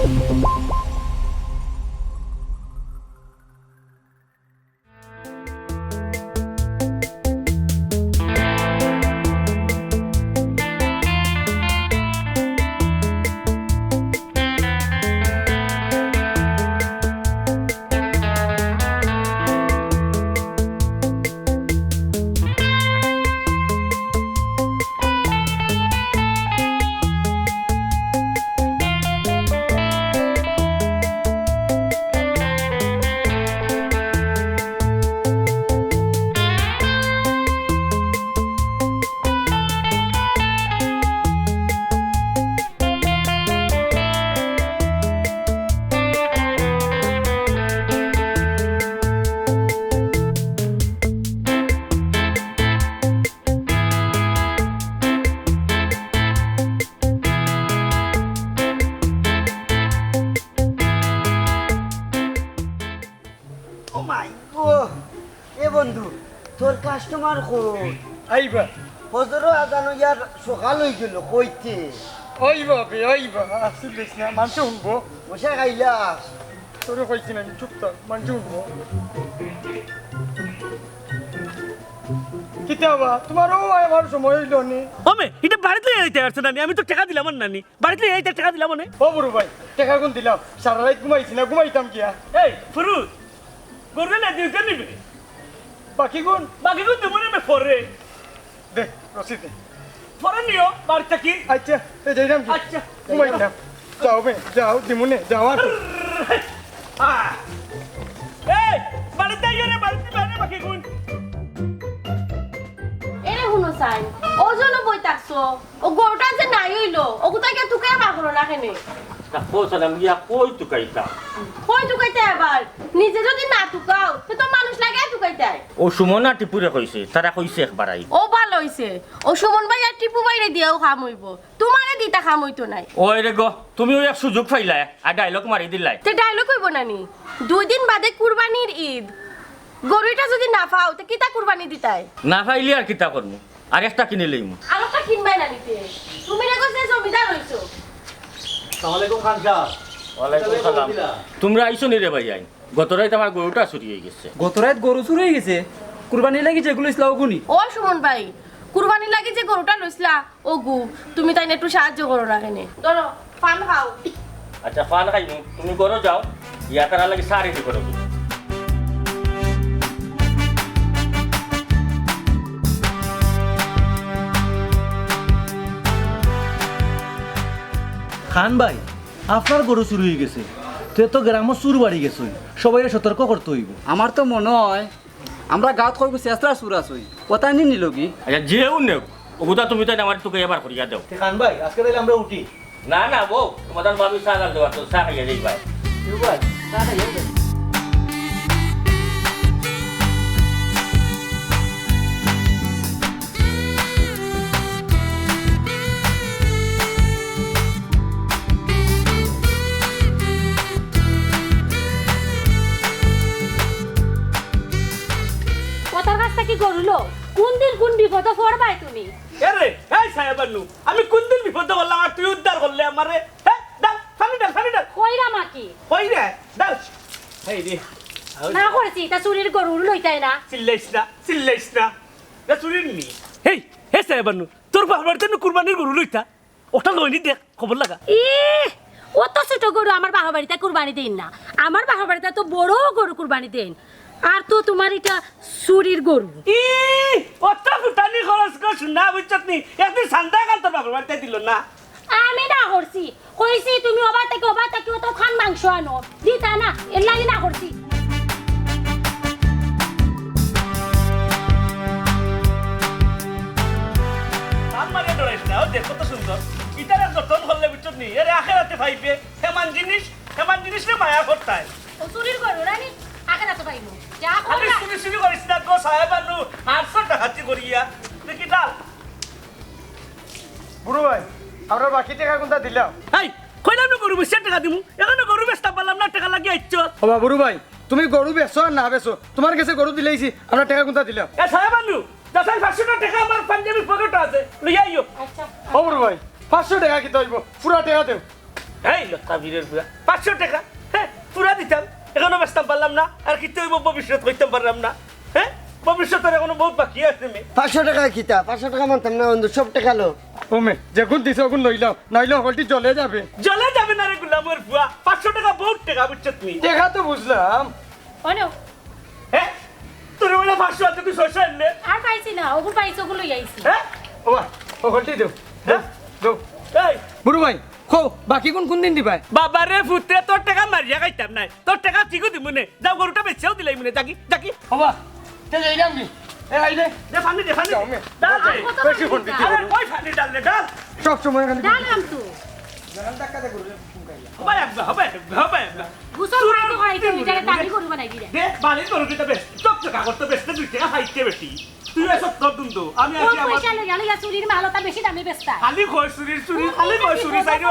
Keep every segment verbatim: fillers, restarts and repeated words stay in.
ও মাই গো, এ বন্ধু, তোর কাস্টমার কই? আইবা। ফজরর আজান অইয়ার সকাল অইগেল, কইতে? আইবা বে, আইবা, আসিলিস না, মানষে হুনবো। বসে খাইলা। তোরে কইছি না, চুপ থাক, মানষে হুনবো। কিতা বা, তুমার ও আইবার সময় অইলো নি? ও মে, ইটা বাড়িত লইয়া যাইতে পারছে না নি, আমি তো টেকা দিলাম না নি। বাড়িত লইয়া যাইতে টেকা দিলাম নে। ও বুরু ভাই, টেকা কুন দিলাম? সারা রাইত ঘুমাইছি না, ঘুমাইতাম কিয়া? এই, ফুরুত, গরু না দিউতে নিবে। বাকি কুন? বাকি কুন দিমু নে পরে। দে, রসিদ দে। পরে নিও, বাড়ি থাকি। আচ্ছা, তে যাইরাম কি? আচ্ছা। ঘুমাইতাম। যাও বে, যাও, দিমু নে, যাও আর। আহ। এই, বাড়িত আইও রে, বাড়িত বাইরে বাকি কুন? এরে হুনো চাইন, ও জন্য বই থাকছো। ও গরুটা যে নাই অইলো, অগুতা গিয়া তুকাইয়া বার করো না কেনে? তা কও সালাম গিয়া কই তুকাইতাম? কই তুকাইতায় আবার? নিজে যদি না তুকাও, তে তো মানুষ লাগাইয়া তুকাইতায়। ও সুমন আর টিপুরে কইছে, তারা কইছে একবার আই। ও ভালা অইছে, ও সুমন ভাই আর টিপু ভাইরে দিয়াও কাম অইবো, তুমারে দিতা কাম অইতো নায়। ওই রে গো, তুমিও এক সুযোগ পাইলায়, আর ডায়লগ মারি দিলায়। তে ডায়লগ অইবো না নি? দুই দিন বাদে কুরবানির ইদ, গরু ইটা যদি না পাও, তে কিতা কুরবানি দিতায়? না পাইলে আর কিতা করমু? আর একটা কিনি লইমু। আর একটা কিনবায় না নি তে? তুমি রে গো যে জমিদার অইছো। আসসালামু আলাইকুম খান সাব। ওয়ালাইকুম সালাম। তুমরা আইছো নি রে ভাইয়াইন? গত রাইত আমার গরুটা চুরি অইগেছে। গত রাইত গরু চুরি অইগেছে? কুরবানির লাগি যেগু লইছলা অগু নি? ও সুমন ভাই, কুরবানির লাগি যে গরুটা লইছলা, অগু, তুমি তাইন একটু সাহায্য করো না কেনে? ধরো, পান খাও। আচ্ছা, পান খাইমু, তুমি ঘরো যাও, ইয়া তারার লাগি চা রেডি করো। খান ভাই, আপনার গরু চুরি অইগেছে, তে তো গ্রামো চুর বাড়ি গেছে, সবাইরে সতর্ক করতে অইবো। আমার তো মনে অয় আমরা গাঁওত কয়গু চেচরা চুর আছইন, অতাইন নি নিলোগি। আচ্ছা, যেউ নেউক, অগুতা তুমি তাইন আমারে তুকাইয়া বার করিয়া দেও। তে খান ভাই, আজকে তাইলে আমরা উঠি। না, না, বউ, তুমার ভাবি চা গাল দেওয়ার তো, চা খাইয়া যাইবায়। কেউ ভাই, চা খাইয়া যাই। কথার কাছ থাকি গরু লো, কুন দিন কুন বিপদো পড়বায় তুমি? এরে, এই সাহেবানু, আমি কুন দিন বিপদো পড়লাম আর তুই উদ্ধার করলে আমারে? হে, ডাল, পানি ডাল, পানি ডাল। কইরা মাকি? কইরা, ডাল। এই রে। না করছি, ইতা চুরির গরু লইতায় না। চিল্লাইস না, চিল্লাইস না। না চুরির নি। হেই, হে সাহেবানু, তোর বাপর বাড়িত নু কুরবানির গরু লইতা? অটা লইনি দেখ, খবর লাগা। ই, অত ছোট গরু আমার বাপর বাড়িত কুরবানি দেইন না। আমার বাপর বাড়িত তো বড় গরু কুরবানি দেইন। আর তো তুমার ইটা চুরির গরু। ই, অত ফুটানি খরচ করছ না, বুঝছত নি? একদিন চান্দা খান তোর বাপর বাড়িত দিল না। আমি না করছি, কইছি তুমি অবায় থাকি, অবায় থাকি অত খান মাংস আনো, দিতা না, এরলাগি না করছি। কান মারিয়া ডরাইস না, ও দেখ কত সুন্দর। ইতারে যতন করলে বুঝছত নি, এরে আখেরাতে পাইবে, হেমান জিনিস, হেমান জিনিসরে মায়া করতায়। ও চুরির গরু রানি, আখেরাতে পাইবো। যা আমি কইরা। চুরি চুরি করিস না গো সাহেবানু, হারছো ডাকাতি করিয়া। তুই কিতা? বুরু ভাই, আমরা বাকি টেকা কুনটা দিলাম? এই, কইলাম না গরু বেচিয়া টেকা দিমু, অখনো গরু বেচতাম পারলাম না, টেকা লাগি আইছো। ওবা বুরু ভাই, তুমি গরু বেচো আর না বেচো, তুমার গেছে গরু দিলাইছি, আমরা টেকা কুনটা দিলাম? এ সাহেবানু, যাচাই পাঁচশো টেকা আমার পাঞ্জাবির পকেটো আছে, লইয়া আইও। আচ্ছা। ও বুরু ভাই, পাঁচশো টেকা কিতা অইবো? পুরা টেকা দেও। এই লতা বীরের পুয়া, পাঁচশো টেকা, হে, পুরা দিতাম, এখনো বেচতাম পারলাম না, আর কিতা অইবো ভবিষ্যৎ কইতাম পারলাম না, হে, ভবিষ্যতর এখনো বউত বাকি আছে মে। পাঁচশো টেকা কিতা? পাঁচশো টেকা মানতাম না বন্ধু, সব টেকা লো। ও মে, যেগুন দিছে ওগুন লইলাও, নাইলে হকলটি জ্বলে যাবে। জ্বলে যাবে না রে গুলামর পুয়া, পাঁচশো টেকা বউত টেকা, বুঝছত নি? টেকা তো বুঝলাম। অনো। হে? তোরে বলে পাঁচশো আছে, তুই ছয়শো আনলে? আর পাইছি না, ওগুন পাইছি, ওগুন লই আইছি। হে? ও বা, হকলটি দেও, দেও, হ্যাঁ? দেও। এই। বুরু ভাই, কও, বাকি গুন কুন দিন দিবায়? বাবা রে ফুতে, তোর টেকা মারিয়া খাইতাম নায়, তোর টেকা ঠিকউ দিমু নে, যাও গরুটা বেচিয়াউ দিলাইমু নে, যাগি, যাগি। ও বা, তে যাইরাম নি? এ, আই রে। দে পানি, দে পানি। যাও মে। ডাল দে। বেশি ফোন দিতে আরে, হবে। কই পানি ডাল রে, ডাল। সব সময় খালি ডাল আনতো। হবাই একবার, হবাই একবার, হবাই একবার। গোসল করাইতে করাইতে ওই জায়গায় দামি গরু বানাই দিলে। দে, বাড়ির গরু কিতা বেশ, চকচকা করতে বেচতে দুই টেকা পাইতে বেশি। তুই এসব তোর দুন্দু, আমি আছি আমার পয়সা লইয়া লইয়া চুরির মাল, ওটা বেশি দামে বেচতা। খালি কয় চুরির চুরি, খালি কয় চুরি, চাই রে।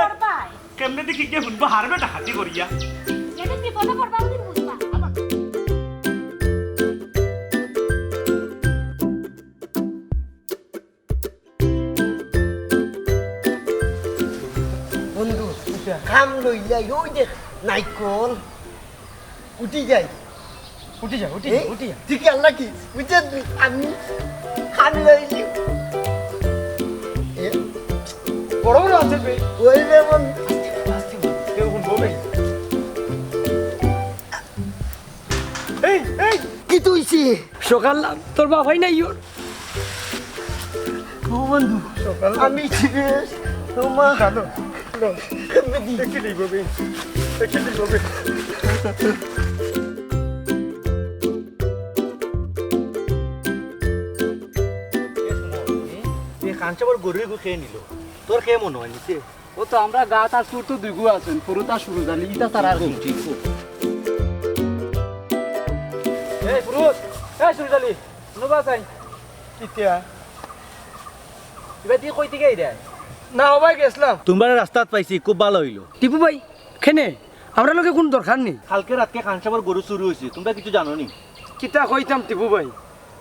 কেমনে দেখি কে শুনবো, হারবে ডাকাতি করিয়া। এদিন বিপদে পড়বা, ওদিন বুঝবা। বন্ধু, কাম লইলাই, ওই দেখ, নাইকল। উঠি যাই। উঠি যা, উঠি যা, এই, উঠি যা। তুই কি আল্লাহ কি? বুঝছস তুই? আমি, আমি লইছি। এ, বড় বড় আছে বে। ওই রে বন্ধু। আস্তে, আস্তে, আস্তে, কেউ শুনবো বে। এই, এই। কিতা অইছে? সকাল তোর বাবাই নাই ওর। ও বন্ধু, সকাল আমি শেষ। ও মা। কাঁদো, কাঁদো। এমনি দি। একটু নিব বে। একটু নিব বে। এ খান সাবর গরু এগু কে নিল? তোর কে মনে অয় নিছে? ও তো আমরা গাঁওত আর চুর তো দুইগু আছইন, ফুরুত আর সুরুজ আলী, ইতা ছাড়া আর কেউ নাই। এই ফুরুত, এই সুরুজ আলী, হুনো বা চাই। কিতা? ইবাদি কই থাকি আইরায়? না, ও ভাই গেছলাম। তুমরারে রাস্তাত পাইছি, খুব ভালা অইলো। টিপু ভাই, কেনে? আমরার লগে কুনু দরকার নি? কালকে রাইতকে খান সাবর গরু চুরি অইছে, তুমরা কিচ্ছু জানো নি? কিতা কইতাম টিপু ভাই,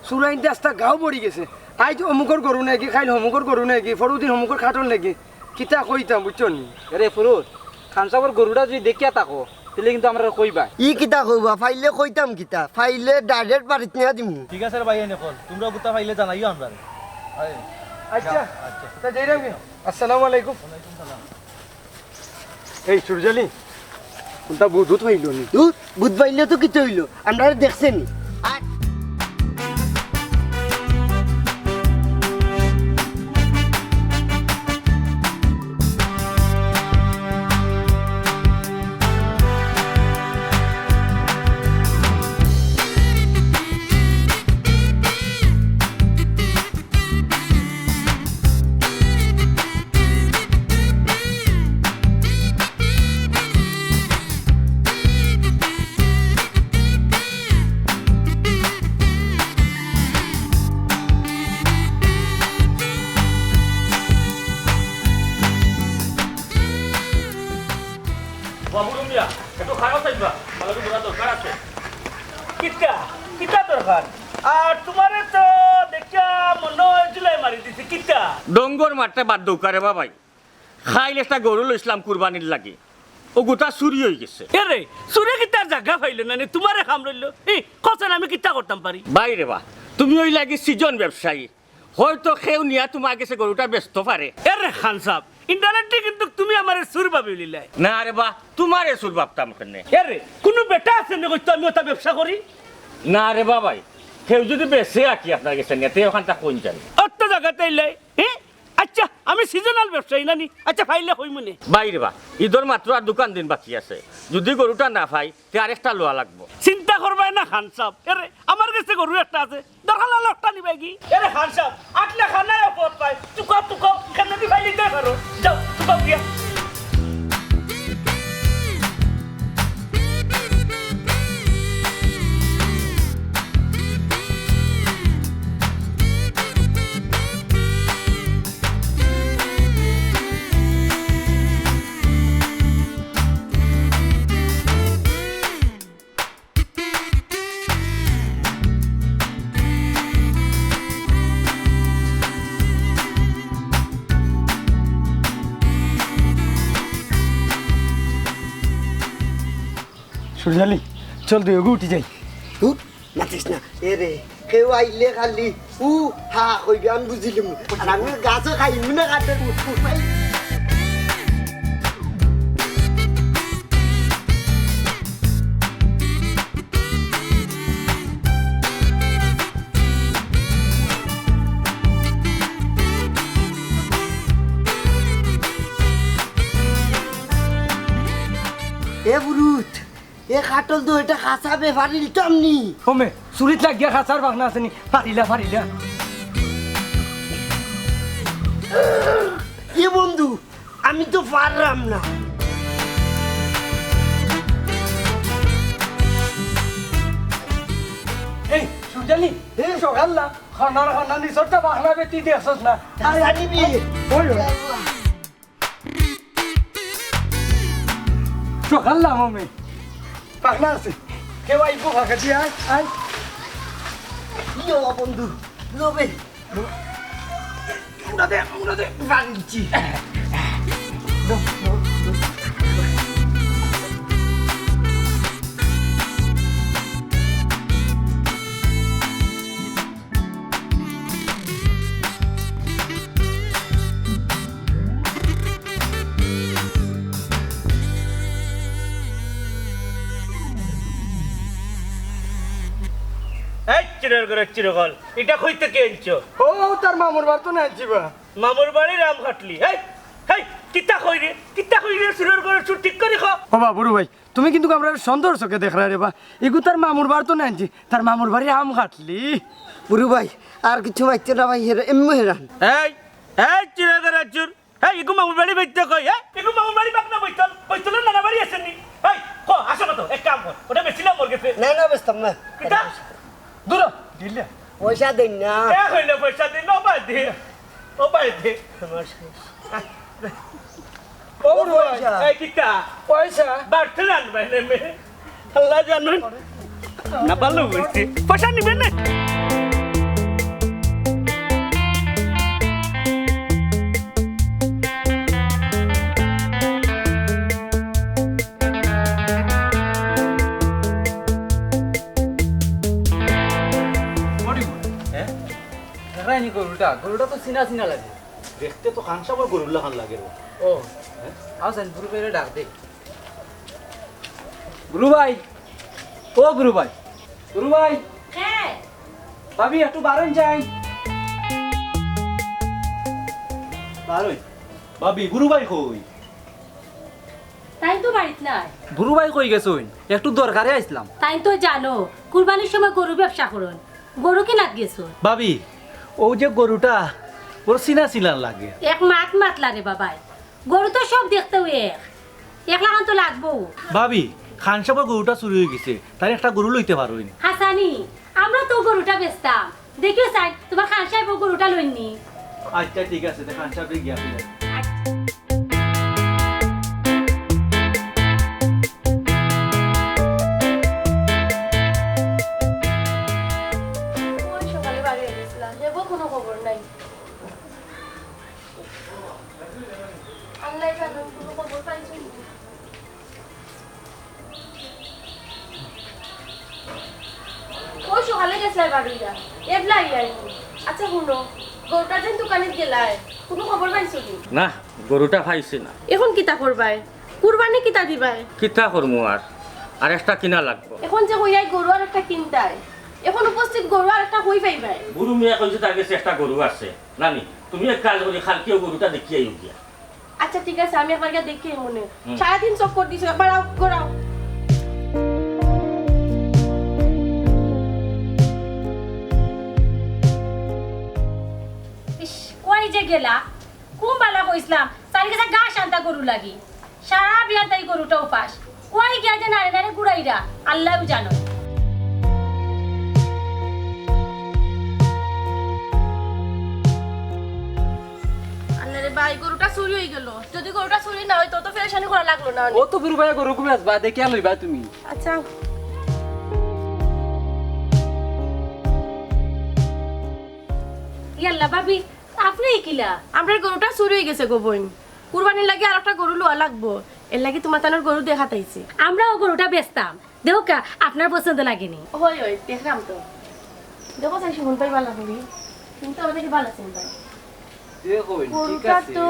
চুরাইন্তে আস্তা গাঁও ভরি গেছে। আইজ অমুকর গরু নেগি, কাইল হমুকর গরু নেগি, পরুদিন হমুকর খাটল নেগি। কিতা কইতাম, বুঝছো নি? এরে ফুরুত, খান সাবর গরুটা যুদি দেখিয়া থাকো, তাইলে কিন্তু আমরারে কইবায়। ই কিতা কইবা? পাইলে কইতাম কিতা? পাইলে direct বাড়িত নিয়া দিমু। ঠিক আছে রে ভাই, এনে কল। তুমরা গুতা পাইলে জানাইও আমরারে। আচ্ছা, আচ্ছা। তা যাইরাম নি? আসসালামু আলাইকুম। ওয়ালাইকুম সালাম। এই সুরুজ আলী, কুনটা ভূত, ভূত পাইলো নি? ধুর, ভূত পাইলে তো কিতা অইলো? আমরারে দেখছে নি? আর বাবু রুমিয়া, একটু খারাপ থাকবা, আমার লগে বড় দরকার আছে। কিতা? কিতা দরকার? আর তুমারে তো দেখিয়া মনো অয় জুলাই মারি দিছে। কিতা? ডঙ্গর মাঠটা বাদ দৌকা রে বাবাই। কাইল একটা গরু লইছলাম কুরবানির লাগি, অগুটা চুরি অইগেছে। এরে, চুরে কিতা জাগা পাইলো না নি? তুমারে কামড়াইলো। ই, কওছাইন আমি কিতা করতাম পারি? ভাই রে বা, তুমি অইলাগি season ব্যবসায়ী, হয়তো কেউ নিয়া তুমার গেছে গরুটা বেচতো পারে। এরে খান সাব, indirectly কিন্তু তুমি আমারে চুর ভাবিলিলায়। না রে বা, তুমারে চুর ভাবতাম কেনে? এরে, কুনু বেটা আছে নি কইতো আমি অটা ব্যবসা করি? না রে বাবাই, কেউ যুদি বেচে আর কি আপনার গেছে নিয়া, তে অখানটা কইন জানি। অত জাগাত আইলায়, হে? আইচ্ছা, আমি seasonal ব্যবসায়ী না নি? আইচ্ছা, পাইলে কইমু নে। ভাই রে বা, ইদর মাত্র আর দুকান দিন বাকি আছে, যুদি গরুটা না পাই, তে আরেকটা লওয়া লাগবো। চিন্তা করবায় না খান সাব, এরে, আমার গেছে গরু একটা আছে, দরকার লাগলে একটা নিবায়গি। এরে খান সাব, আটলে খানায় পথ পায়, তুকাও, তুকাও, কেমনে দি পাইলে দিতে পারো। যাও, তুকাও গিয়া। সুরজালি, চল দুইওগু উঠি যাই। উঠ, মাতিস না। এ রে, কেউ আইলে খালি উ হা কইবে, আমি বুঝিলিমু। আর আমি গাছও খাইমু না, কাঠর উঠ। এ বুরুত, এ কাঠল তো এটা খাসা বে, ফারিলতাম নি। ওমে, চুরিত লাগিয়া খাসার বাগনা আছে নি? ফারিলা, ফারিলা। এ বন্ধু, আমি তো পারলাম না। এই, সুরজালি, এ? সকাল না, খানার খানা নিচরটা বাগনা বেটি দেখছস না? আরে, আরে, আরে, ওই, ওই। সকাল না, মামে। পাখনা আছে। কেউ আইবো ফাঁকা দিয়ে, আয়, আয়। ইয়ো, বন্ধু, লবে। উড়া দে, উড়া দে। বাড়িছি। এই চিরর ঘরে চিরকল, ইটা কই থাকি আনছো? ও, তার মামুর বাড়ি তো না আনছি বা। মামুর বাড়ির আম কাটলি? এই, এই, কিতা কই রে? কিতা কই রে? চিরর ঘরে চুর, ঠিক করি ক। ও বা, বুরু ভাই, তুমি কিন্তু আমরারে সন্দেহর চোখে দেখরায় রে বা। ইগু তার মামুর বাড়ি তো না আনছি, তার মামুর বাড়ির আম কাটলি। বুরু ভাই, আর কিছু মাইতে না ভাই, হেরা-, এমনি হেরান। এই, এই, চিরর ঘরে চুর। এই, ইগু মামুর বাড়ি বাইতে কই, হ্যাঁ? ইগু মামুর বাড়ি বাগনা বৈতল, বৈতলর নানা বাড়ি আছে নি? এই, ক, আসো কত, এক কাম কর, ওটা বেচিলাম ওর গেছে। না, না, বেচতাম না। কিতা? দূর হ, দিলে। পয়সা দেন না। এ কইলে পয়সা দেন না, ও বাদ দে। ও বাদ দে। আমার শেষ। ও ও ভাই, পয়সা। এই কিতা? পয়সা। বাড়তে জানবে না মে। আল্লাহ জানেন। না ভালো বলছি। পয়সা নিবেন না। হ্যাঁ? দেখায়নি গরুটা, গরুটা তো চিনা চিনা লাগে। দেখতে তো খান সাবর গরুর লাখান লাগে রে। ও, হ্যাঁ? আও চাইন, বুরু ভাইরে ডাক দে। বুরু ভাই, ও বুরু ভাই, বুরু ভাই। হ্যাঁ। ভাবি, একটু বারইন চাইন। বারইন। ভাবি, বুরু ভাই কই? তাইন তো বাড়িত নাই। বুরু ভাই কই গেছইন? একটু দরকারে আইছলাম। তাইন তো জানো, কুরবানির সময় গরু ব্যবসা করইন। গরু কিনাত গেছো? ভাবি, ও যে গরুটা, বড় চিনা চিনা লাগে। এক মাত মাতলা রে বাবায়। গরু তো সব দেখতেউ এক। এক লাখান তো লাগবো। ভাবি, খান সাবর গরুটা চুরি অই গেছে, তাইন একটা গরু লইতে পারইন। হাছানি, আমরা তো গরুটা বেচতাম। দেখিও চাইন, তুমার খান সাব গরুটা লইননি। আচ্ছা, ঠিক আছে, তে খান সাবরে গিয়া ফিরে। আচ্ছা। ওই সকালে বাড়ি গেছিলাম, হেবো কোনো খবর নাই। আল্লাহ জানেন, কোনো খবর পাইছি না। ওই সকালে গেছিলাম বাড়িটা, এবলা আইয়া আইনি। আচ্ছা হুনো, গরুটা যেন দোকানে গেলায়, কোনো খবর পাইছো নি? না, গরুটা পাইছি না। এখন কিতা করবায়? কুরবানি কিতা দিবায়? কিতা করমু আর, আর একটা কিনা লাগবো। এখন যে কইয়াই গরু আর একটা কিনতায়, এখন উপস্থিত গরু আর একটা কই পাইবায়? বুরু মিয়া কইছে তার গেছে একটা গরু আছে। নানি, তুমি এক কাজ করি, কালকে ও গরুটা দেখিয়া আইও গিয়া। আচ্ছা, ঠিক আছে, আমি একবার গিয়া দেখি মনে। হুম। সারাদিন চক্কর দিছো, একবার আও, ঘুরাও। ইস, কই যে গেলা? কোন বালা কইছলাম, তার গেছে ঘাস আনতা গরু লাগি। সারা বিয়ান তাই গরুটা উপাস। কই গিয়া যে নাড়ে নাড়ে ঘুরাইরা, আল্লাহউ জানো। আল্লাহ রে ভাই, গরুটা চুরি অই গেল। যদি গরুটা চুরি না অইতো, তো পেরেশানি করা লাগলো না অনেক। ও তো বুরু ভাইয়ে গরু বেচবা, দেখিয়া লইবা তুমি। আচ্ছা। ইয়াল্লা ভাবি, আপনে কিলা? আমরার গরুটা চুরি অই গেছে গো বইন। কুরবানির লাগি আর একটা গরু লওয়া লাগবো। এর লাগি তুমার তানর গরু দেখাত আইছি। আমরা ও গরুটা বেচতাম, দেখউক্কা আপনার পছন্দ লাগেনি। অয়, অয়, দেখরাম তো। দেখো চাই সুমন ভাই বালা করি, তুমি তো আমারে বালা চিনবায়। দেখো, ঠিক গরুটা আছে। তো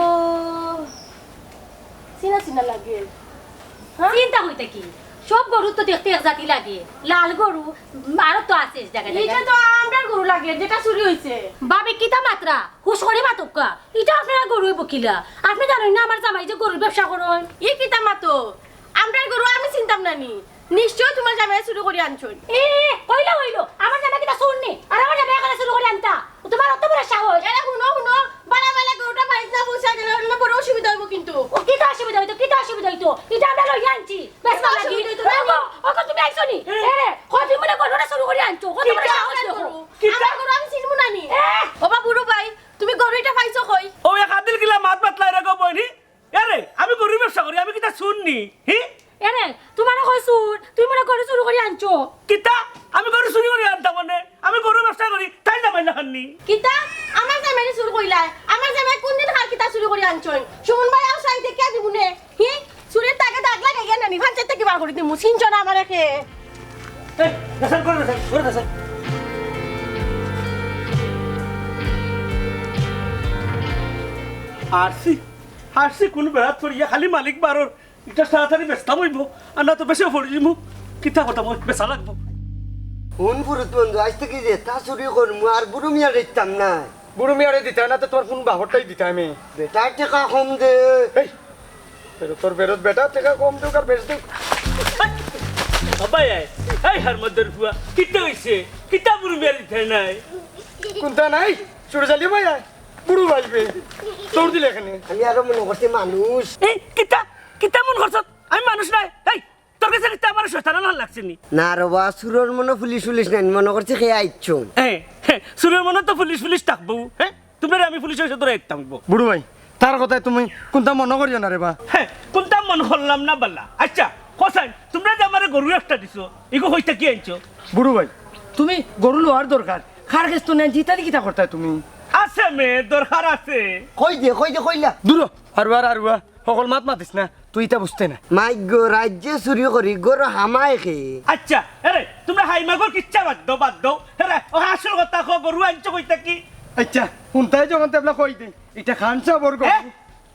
চিনা চিনা লাগে। হ্যাঁ? চিন্তা অইতে কি, সব গরু তো দেখতে এক জাতি লাগে। লাল গরু আরো তো আছে জাগা জাগা। ইটা তো আমরার গরু লাগে, যেটা চুরি অইছে। ভাবি, কিতা মাতরা? হুশ করি মাতউক্কা। ইটা আপনারার গরু অইবো কিলা? আপনে জানইন না আমার জামাই যে গরুর ব্যবসা করইন? ই কিতা মাতো? আমরার গরু আমি চিনতাম না নি? নিশ্চয় তুমার জামাইয়ে চুরি করি আনছইন। এ, কইলে অইলো, আমার জামাই কিতা চুর নি? আর আমার জামাই কেনে চুরি করি আনতা? তুমার অত বড় সাহস? এরে হুনো, হুনো, বালা বালা গরুটা বাড়িত না পৌঁছায় গেলে অইলে বড় অসুবিধা অইবো কিন্তু। ও, কিতা অসুবিধা অইতো? কিতা অসুবিধা অইতো? ইটা আমরা লইয়া আনছি। বেচবার লাগি। অসুবিধা অইতো না। ওগো, ওগো, তুমি আইছো নি? এরে, কই তুমি মনে গরুটা চুরি করি আনছো? কত বড় কিতা সাহস আমার দেখো। গরু? কিতা? আমার গরু আমি চিনমু না নি? এ! ওবা বুরু ভাই, তুমি গরু ইটা পাইছো কই? ও এক আদিল কিলা মাত মাতলা এরকম বইনি? এরে, আমি গরুর ব্যবসা করি, আমি কিতা চুর নি? হি? এরে, তুমারে কই চুর, তুমি মনে গরু চুরি করি আনছো। কিতা? আমি গরু চুরি করি আনতাম মানে? আমি গরুর ব্যবসা করি, তাইন জামাইয়ে না খাননি। কিতা? আমার জামাইরে চুর কইলায়? আমার জামাই কুনদিন কার কিতা চুরি করি আনছইন? সুমন ভাই আও চাই দেখিয়া দিমু নে। হি? চুরির তাগে দাগ লাগাইয়া নানি, ফাঞ্চাইত থাকি বার করি দিমু, চিনছো না আমারে কে? এই, বেসাল করে বেসাল, করে বেসাল। আরছি, আরছি কুন বেড়াত পড়িয়া খালি মালিক বারর। ইটা তাড়াতাড়ি বেচতাম অইবো, আর না তো বেশি পড়ি দিমু। কিতা করতাম, বেচা লাগবো। হুন ফুরুত বন্ধু, আইজ থাকি যেতা চুরি করমু আর বুরু মিয়ারে দিতাম না। বুরু মিয়ারে দিতায় না তো তুমার কুন বাপরটাই দিতাম আমি। বেটার টেকা কম দে। এই, বেরোত, তোর বেরোত বেটার টেকা কম দেউক আর বেশি দেউক। বাবা, এই, এই হারমদ্দর ফুয়া, কিতা অইছে? কিতা বুরু মিয়ারে দিতায় নায়? কুনতা নাই? চুরে চালিয়ে ভাই আয়। বুরু ভাইবে। দৌড় দিলে কেনে? আমি আরো মনো করছি মানুষ। এই, কিতা? কিতা মনো করছত? আমি মানুষ নায়। এই, তোর গেছে কিতা আমারে শয়তান অলাখান লাগছে নি? না রে বা, চুরর মনো পুলিশ উলিশ নাই, মনো করছি কে আইছো। এ, হে, চুরর মনো তো পুলিশ পুলিশ থাকবো, হে? তুমরারে আমি পুলিশর গেছে ধরাই দিতাম অইবো। বুরু ভাই, তার কথায় তুমি কুনতা মনো করিও না রে বা। হে, কুনতা মনো করলাম না বালা। আইচ্ছা, কও চাইন, তুমরা যে আমারে গরু একটা দিছো, ইগু কই থাকি আনছো? বুরু ভাই, তুমি গরু লওয়ার দরকার, কার গেছ থনে আনছি, ইতা দি কিতা করতায় তুমি? আছে মে, দরকার আছে। কই দে, কই দে, কইলা। দুরো, আরুয়া, আরুয়া, হকল মাত মাতিস না। তুই ইতা বুঝতে না। মাইগো, রাইত যে চুরি করি, গরু হামায় কে? আইচ্ছা, এরে, তুমরা হাইমাগর কিচ্ছা বাদ দেও, বাদ দেও। এরে, ও আসল কথা কও, গরু আনছো কই থাকি? আইচ্ছা, হুনতায় যখন তেবলা কই দে। ইটা খান সাবর গরু। এ?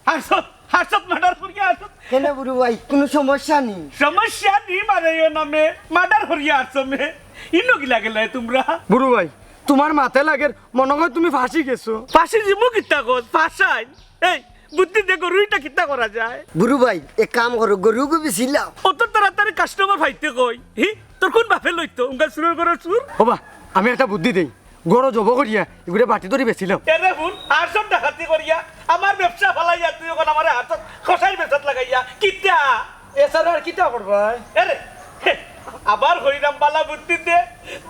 হারছত, হারছত, মার্ডার করিয়া হারছত। কেনে বুরু ভাই, কুনু সমস্যা নি? সমস্যা নি মারেও না মে, মার্ডার করিয়া হারছো মে। ইনো কিলা গেলায় তুমরা? বুরু ভাই, তুমার মাতে লাগের, মনো কয় তুমি ফাঁসি গেছো। ফাঁসি দিমু কিতা কছ, ফাঁসাইন। এই, বুদ্ধি দে গরু ইটা কিতা করা যায়? বুরু ভাই, এক কাম করো, গরুগু বেচিলাও। অত তাড়াতাড়ি কাস্টমার পাইতে কই? হি, তোর কুন বাপে লইতো? উঙ্গা চুরর গরুর চুর? ওবা, আমি একটা বুদ্ধি দেই। গরু জবো করিয়া, ইগুরে বাটি ধরি বেচিলাও। এরে হুন, হারছত ডাকাতি করিয়া, আমার ব্যবসা ফালাইয়া তুই অখন আমারে হারছত কসাইর বেচাত লাগাইয়া, কিতা? এছাড়া আর কিতা করবায়? এরে, হে, আবার কইরাম বালা বুদ্ধি দে,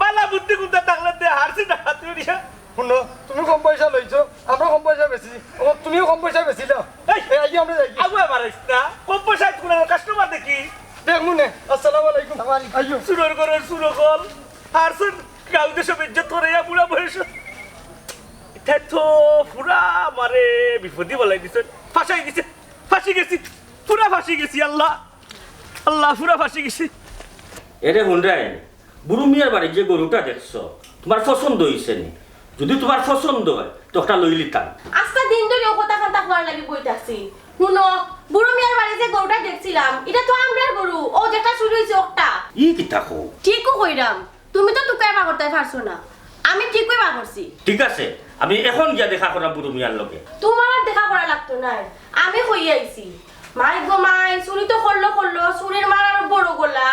বালা বুদ্ধি কুনতা থাকলে দে, হারছি ডাকাতি করিয়া। হুনো, তুমি কম পয়সা লইছো, আমরা কম পয়সা বেচি, ও, তুমিও কম পয়সা বেচিলাও। এই, এই, আইও আমরা যাই। আগুয়া মারাইস না, কম পয়সায় তুমরার কাস্টমার দেখি। দেখমু নে। আসসালামু আলাইকুম। ওয়ালাইকুম। আইও। চুরর গরুর চুর অকল। আর চুর, গাঁও দেশে বেইজ্জত করাইয়া বুড়া বয়স। ইতা তো পুরা আমারে বিপদি বালাই দিছে। ফাঁসাই দিছে। ফাঁসি গেছি। পুরা ফাঁসি গেছি, আল্লাহ। আল্লাহ, পুরা ফাঁসি গেছি। এরে হুনরাইন, বুরু মিয়ার বাড়িত যে গরুটা দেখছো, তুমার পছন্দ অইছে নি? যুদি তুমার পছন্দ অয়, তে অটা লইলিতাম। আস্তা দিন ধরি অউ কথাখান তা কওয়ার লাগি বই থাকছি। হুনো, বুরু মিয়ার বাড়িত যে গরুটা দেখছিলাম, ইটা তো আমরার গরু, অউ যেটা চুরি অইছে অটা। ই কিতা কও? ঠিকউ কইরাম, তুমি তো তুকাইয়া বার করতায় পারছো না, আমি ঠিকউ বার করছি। ঠিক আছে, আমি অখন গিয়া দেখা করাম বুরু মিয়ার লগে। তুমার আর দেখা করা লাগতো নায়, আমি কইয়া আইছি। মাই গো মাই, চুরি তো করলো করলো, চুরির মার আরো বড় গলা।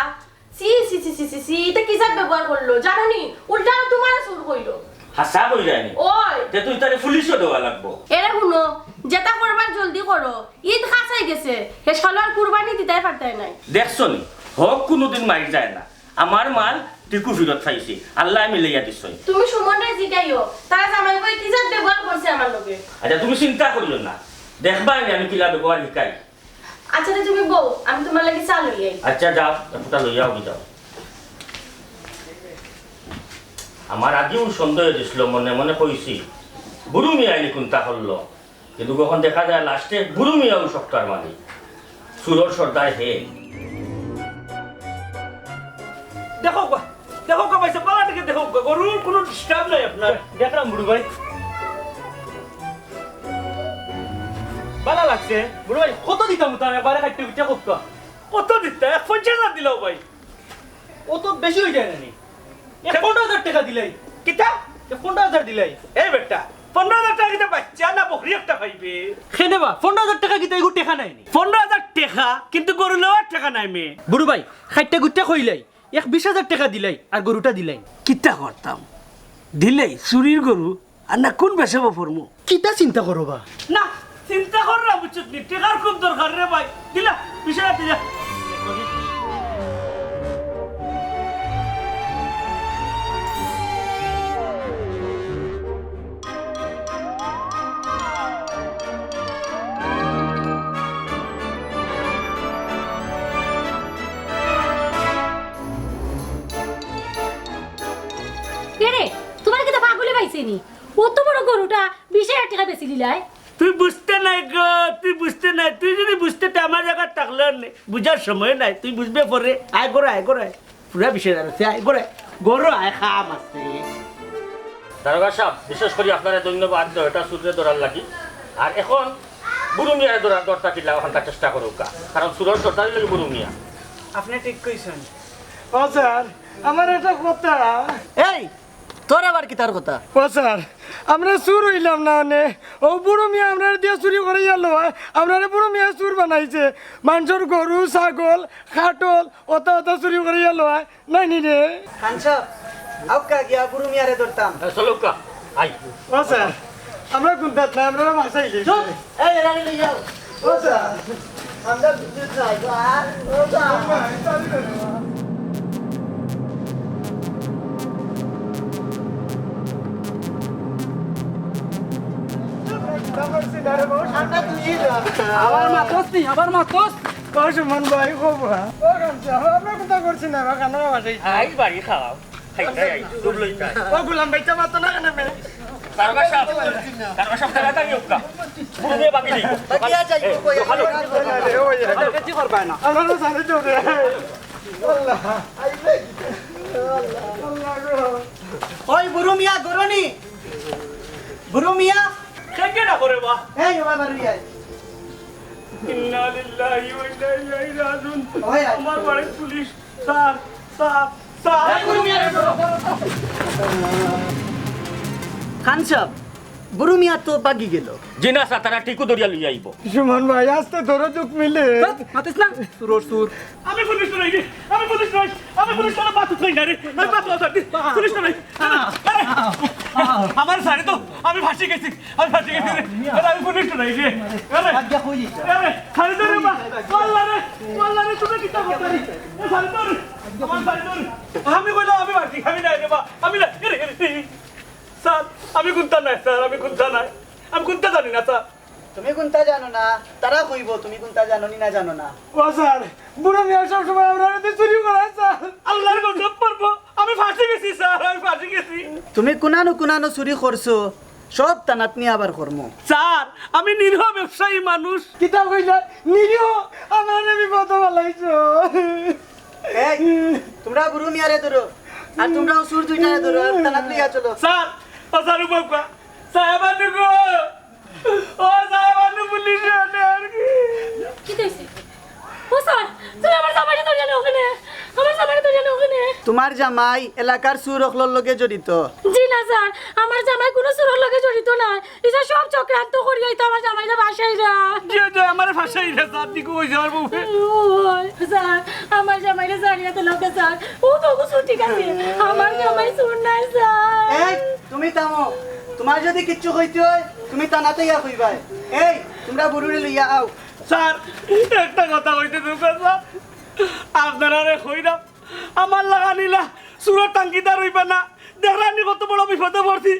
ছি, ছি, ছি, ইতা কি জাত ব্যবহার করলো? জানো নি? উল্টা আরো তুমারে চুর কইলো। হাছা কইরায় নি? ওই। তে তো ইতারে পুলিশো দেওয়া লাগবো। এরে হুনো, যেতা করবার জলদি করো। ইদ কাছাই গেছে। হে শালার কুরবানি দিতায় পারতায় নায়। দেখছো নি? হক কুনুদিন মাইর যায় না। আমার মাল টিকু ফিরত পাইছি। আল্লায় মিলাইয়া দিছইন। তুমি সুমনরে জিগাইও, তার জামাই বউয়ে কি জাত ব্যবহার করছে আমার লগে। আইচ্ছা, তুমি চিন্তা করিও না। দেখবায় নি আমি কিলা ব্যবহার হিকাই। আইচ্ছা, তে তুমি বও, আমি তুমার লাগি চা লই আই। আইচ্ছা, যাও, একটা লইয়া আও, যাও। আমার আগেউ সন্দেহ দিছিল, মনে মনে কইছি, বুরু মিয়ায় নি কুনতা করলো। কিন্তু অখন দেখা যায় লাস্টে বুরু মিয়াউ সবটার মালিক। চুরর সর্দার হে। দেখো গা, দেখো গা ভাই সাব, বালা দেখে দেখো গা, গরুর কুনু disturb নাই আপনার। দেখলাম বুরু ভাই। বালা লাগছে। বুরু ভাই, কত দিতাম তার একবারে কাটতে পিঠা করতো? কত দিতা? এক পঞ্চাশ হাজার দিলাও ভাই। অত বেশি অই যায় না নি? এ পনেরো হাজার টেকা দিলাই। কিতা? এ পনেরো হাজার দিলাই। এই বেটা, পনেরো হাজার টেকা কিতা বাইচ্চা না বকরি একটা পাইবে? কেনে বা, পনেরো হাজার টেকা কিতা এগু টেকা নায় নি? পনেরো হাজার টেকা, কিন্তু গরু লওয়ার টেকা নাই মে। বুরু ভাই, কাটতে কুটতে কইলাই, এক বিশ হাজার টেকা দিলাই, আর গরুটা দিলাই। কিতা করতাম? দিলাই চুরির গরু, আর না কুন বেশাবো ফরমু? কিতা চিন্তা করো বা? না, চিন্তা কররা বুঝছত নি, টেকার খুব দরকার রে ভাই। দিলা, বিশ হাজার দিলা। এরে, তুমার কিতা পাগলে পাইছে নি? অত বড় গরুটা বিশ হাজার টেকা বেচি দিলায়। তুই বুঝতে নাই গো, তুই বুঝতে নাই। তুই যদি বুঝতে তে আমার জাগাত থাকলে নে, বুঝার সময় নাই। তুই বুঝবে পরে। আয় গরু, আয় গরু, আয়। পুরা বিশ হাজার আছে, আয় গরু, আয়। গরু আয়, কাম আছে। দারোগা সাব, বিশেষ করি আপনারে ধন্যবাদ, এটা চুররে ধরার লাগি। আর এখন বুরু মিয়ারে ধরার, ধরতা কিলা, ওখানটা চেষ্টা করউক্কা। কারণ চুরর সর্দারই লাগি বুরু মিয়া। আপনে ঠিক কইছইন। ও স্যার, আমার একটা কথা। এই, তোর আবার কিতার কথা? ও স্যার, আমরা চুর অইলাম না নে। ও বুরু মিয়া আমরারে দিয়া চুরি করাইয়া লয়, আমরারে বুরু মিয়া চুর বানাইছে। মানষর গরু, ছাগল, কাটল, অতা অতা চুরি করাইয়া লয়। নায় নি রে? খান সাব, আউক্কা গিয়া বুরু মিয়ারে ধরতাম। হ্যাঁ, চলউক্কা, আই। ও স্যার, আমরা কুন্তাত নায়, আমরারে বাঁচাইলে। চুপ! এই, এরারে লই যাও। ও স্যার, আমরা কুন্তাত নায়, স্যার। ও স্যার। আবার মাতস নি, আবার মাতস। ও সুমন ভাই, ও বা। ও খান সাব, আমরা কুন্তা করছি না, বা কান্না বাসাই। আই বাড়ি খাওয়াও। খাই, খাই, খাই, দুধ লই খাই। ও গুলাম ভাই, চা মাতো না কেনে বে? দারোগা সাব, দারোগা সাব, তাড়াতাড়ি আউক্কা। বুরু মিয়া বাকি নেই। বাকি আছে, এই, কই, দোকানো। আরে, ও ভাই, আরে, কি করবা না? আমরা তো জানি তো রে। আল্লাহ। আল্লাহ গো। ওই বুরু মিয়া, গরনি। বুরু মিয়া। কে কে না করে বা? এই, ও বাবা, রুই আয়। ইন্না লিল্লাহি ওয়া ইন্না ইলাইহি রাজিউন। ওই আয়। আমার বাড়িত police. Sir, sir, sir. Khan সাব, বুরু মিয়া তো বাগি গেল। জি না স্যার, তারা ঠিকউ ধরিয়া লইয়া আইবো। সুমন ভাই, আস্তে ধরো, দুখ মিলে। ধ্যাৎ, মাতিস না, চুরর চুর। আমি পুলিশ নায় রে, আমি পুলিশ নায়, আমি পুলিশ নায়, বাতু খাই না রে, আমি বাতু খাই না, পুলিশ নায়। আরে, আমারে ছাড়ি দেও, আমি ফাঁসি গেছি, আমি ফাঁসি গেছি রে। আরে, আমি পুলিশ নায় রে। আরে, আজ্ঞা কই দিছ? আরে, ছাড়ি দেও রে বা। আল্লাহ রে, আল্লাহ রে, তুমি কিতা করতায় রে? এ, ছাড়ি দেও রে। আমারে ছাড়ি দেও রে। আমি কইলাম আমি ফাঁসি, আমি নায় রে বা, আমি নায়। আরে, আরে, আরে। স্যার, আমি কুন্তা নায়, স্যার, আমি কুন্তা নায়। আমি কুন্তা জানি না, স্যার। তুমি কুন্তা জানো না, তারা কইবো তুমি কুন্তা জানো নি না জানো না। ও স্যার, বুরু মিয়া সব সময় আমরারে চুরি করায়, স্যার। আল্লাহর গজব পড়বো। আমি ফাঁসি গেছি, স্যার, আমি ফাঁসি গেছি। তুমি কুনানো কুনানো চুরি করছো, সব থানাত নিয়া আবার করমু। স্যার, আমি নিরীহ ব্যবসায়ী মানুষ। কিতা কইলা? নিরীহ? আমারে বিপদো ফালাইছো। এই, তুমরা বুরু মিয়ারে ধরো, আর তুমরা অউ চুর দুইটারে ধরো, আর থানাত লইয়া চলো। স্যার, ও স্যার, উবাউক্কা। সাহেব আনু গো। ও সাহেব আনু, পুলিশে আনে আর কি। কিতা অইছে? ও স্যার, তুমি আমার জামাইরে ধরিয়া নেও কেনে? আমার জামাইরে ধরিয়া নেও কেনে? তুমার জামাই এলাকার চুর অকলর লগে জড়িত। জি না স্যার, আমার জামাই কুনু চুরর লগে জড়িত নায়। ইতা সব চক্রান্ত করিয়া ইতা আমার জামাইরে ফাঁসাইরা। জি, জি, আমারে ফাঁসাইরা, স্যার, ঠিক অইছে আমার বউয়ে। ওই, স্যার, আমার জামাইরে ছাড়িয়া দেউক্কা, স্যার। ও তো অগু চুর ঠিক আছে। আমার জামাই চুর নায়, স্যার। এই, তুমি থামো। তুমার যুদি কিচ্ছু কইতে অয়, তুমি থানাত আইয়া কইবায়। এই, তুমরা বুরুরে লইয়া আও। স্যার, একটা কথা কইতে দেউক্কা, স্যার। আপনারারে কইরাম, আমার লাখান ইলা চুরর তাঙ্কিদার অইবা না। দেখরায়নি কত বড় বিপদো পড়ছি।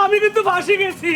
আমি কিন্তু ফাঁসি গেছি।